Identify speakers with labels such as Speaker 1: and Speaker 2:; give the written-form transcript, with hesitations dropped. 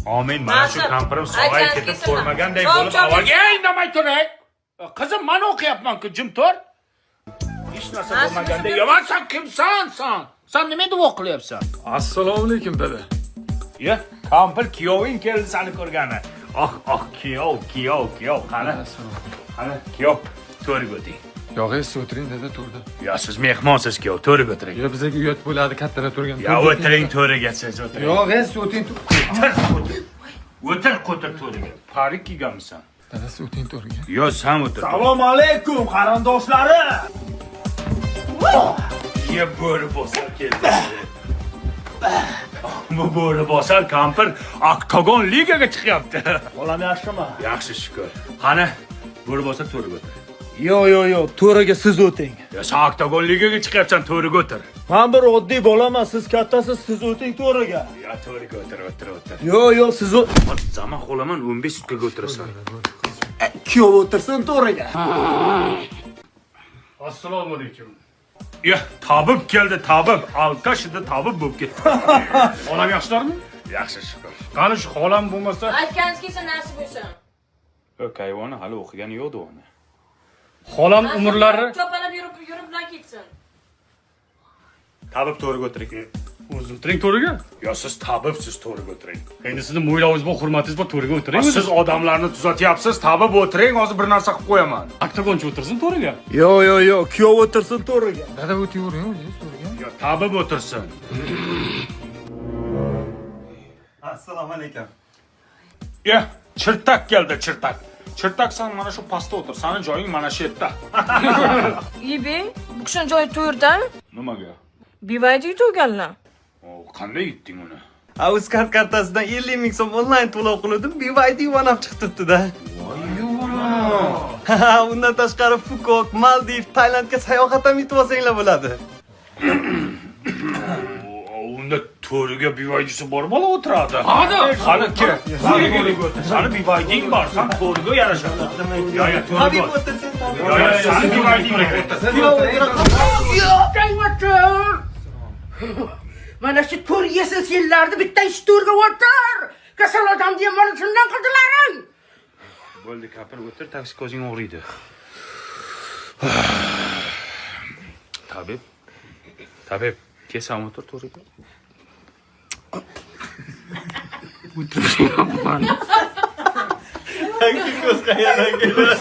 Speaker 1: Amin. Mana shu
Speaker 2: Nasib.
Speaker 1: kampirim sog'ayib
Speaker 2: Aytgan
Speaker 1: ketib
Speaker 2: kelsinlar.
Speaker 1: ko'rmaganday
Speaker 2: Chop,
Speaker 1: bo'lib
Speaker 2: chop
Speaker 1: avvalgi
Speaker 2: etsin.
Speaker 1: Ey, indamay turing. Qizim, men o'qiyapman-ku, jim tur. Hech narsa
Speaker 2: Nasib
Speaker 1: bo'lmaganday.
Speaker 2: bo'lsa-
Speaker 1: Yomon, sen kimsan san? Sen nima duo qilyapsan?
Speaker 3: Assalomu alaykum dada.
Speaker 1: Ya, kampir kuyoving keldi seni ko'rgani. Oh, oh, kuyov, kuyov, kuyov, qani? Qani, kuyov, to'rga o'ting.
Speaker 3: Yo'q, siz o'tiring dada to'rda.
Speaker 1: Yo, siz mehmonsiz kuyov, to'rga o'tiring.
Speaker 3: Yo, bizga uyat bo'ladi kattalar turgan.
Speaker 1: Ya o'tiring to'riga siz o'tiring.
Speaker 3: Yo'q, siz o'tiring.
Speaker 1: O'tir, o'tir. O'tir, qo'tir to'riga. Parik kiyganmisan?
Speaker 3: Dada siz o'tiring to'rga.
Speaker 1: Yo, sen o'tir.
Speaker 4: Assalomu alaykum qarindoshlarim.
Speaker 1: Ye bo'ri bosar keldi. Bu bo'ri bosar kampir oktagon ligaga chiqyapti.
Speaker 4: Bolam yaxshimi?
Speaker 1: Yaxshi shukur. Qani, bo'ri bosar to'riga o'tir.
Speaker 4: Yo'q, yo'q, yo'q, to'riga siz o'ting.
Speaker 1: Ya sen oktagon ligaga chiqyapsan, to'riga o'tir.
Speaker 4: Men bir oddiy bolaman, siz kattasiz, siz o'ting to'riga.
Speaker 1: Ya to'riga o'tir, o'tir, o'tir.
Speaker 4: Yo'q, yo'q, siz
Speaker 1: Zaman xo'laman 15 sutkaga o'tirasan.
Speaker 4: Kuyov o'tirsin to'riga.
Speaker 1: Assalomu alaykum. Ya tabib keldi, tabib. Alkashida tabib bo'lib ketdi.
Speaker 5: Xolam yaxshilarmi?
Speaker 1: Yaxshi shukur.
Speaker 5: Qani shu xolam bo'lmasa,
Speaker 2: Aytganingiz kelsin, nasib bo'lsin.
Speaker 1: Kayvoni hali o'qigani yo'qdi uni.
Speaker 5: xolam
Speaker 2: Nasib
Speaker 5: umrlari
Speaker 2: Chopalab yurib, yurib bilan ketsin.
Speaker 1: Tabib to'riga o'tiring.
Speaker 5: O'zi o'tiring to'riga.
Speaker 1: Yo siz tabibsiz, to'riga o'tiring.
Speaker 5: Endi sizni mo'ylovingiz bor, hurmatingiz bor, to'riga o'tiring.
Speaker 1: Siz odamlarni tuzatyapsiz, tabib o'tiring, hozir bir narsa qilib qo'yaman.
Speaker 5: Oktagonchi o'tirsin to'riga.
Speaker 4: Yo'q, yo'q, yo'q, kuyov o'tirsin to'riga.
Speaker 3: Dada o'tavering o'zingiz to'rga.
Speaker 1: Yo tabib o'tirsin.
Speaker 6: Assalomu alaykum.
Speaker 1: Ya chirtak keldi, chirtak. Chirtak san mana shu pastda o'tir, sani joying mana shu yerda.
Speaker 2: Ibe, bu kishini joyi to'rda.
Speaker 1: Nimaga?
Speaker 2: BYD yutganlar.
Speaker 1: O, qanday yutding uni?
Speaker 6: Uzcard kartasidan 50 ming so'm onlayn to'lov qildim, BYD One up chiqibdi-da. Ha, undan tashqari Phuket, Maldiv, Tailandga sayohat ham yutib olsanglar bo'ladi.
Speaker 1: Unda to'riga BYD'si bor bola o'tiradi.
Speaker 5: Qani?
Speaker 1: Qani kel. To'riga o'tir. Sani BYDing bor, san to'riga yarashadi. Yo, yo, to'riga
Speaker 6: Tabib
Speaker 1: o'tir.
Speaker 6: o'tirsin, tabib.
Speaker 1: Yo, yo, sani BYDing bor.
Speaker 7: O'tir. Mana shu to'r yesin senlarni, bitta ish to'rga o'tir. Kasal odamni ham mana shundan qildilaring.
Speaker 1: Bo'ldi, kapir o'tir, taksi ko'zing og'riydi. Tabib. Tabib, kelsam o'tir to'riga.
Speaker 5: O'tiryapman.
Speaker 6: Ko'z qayerdan keladi?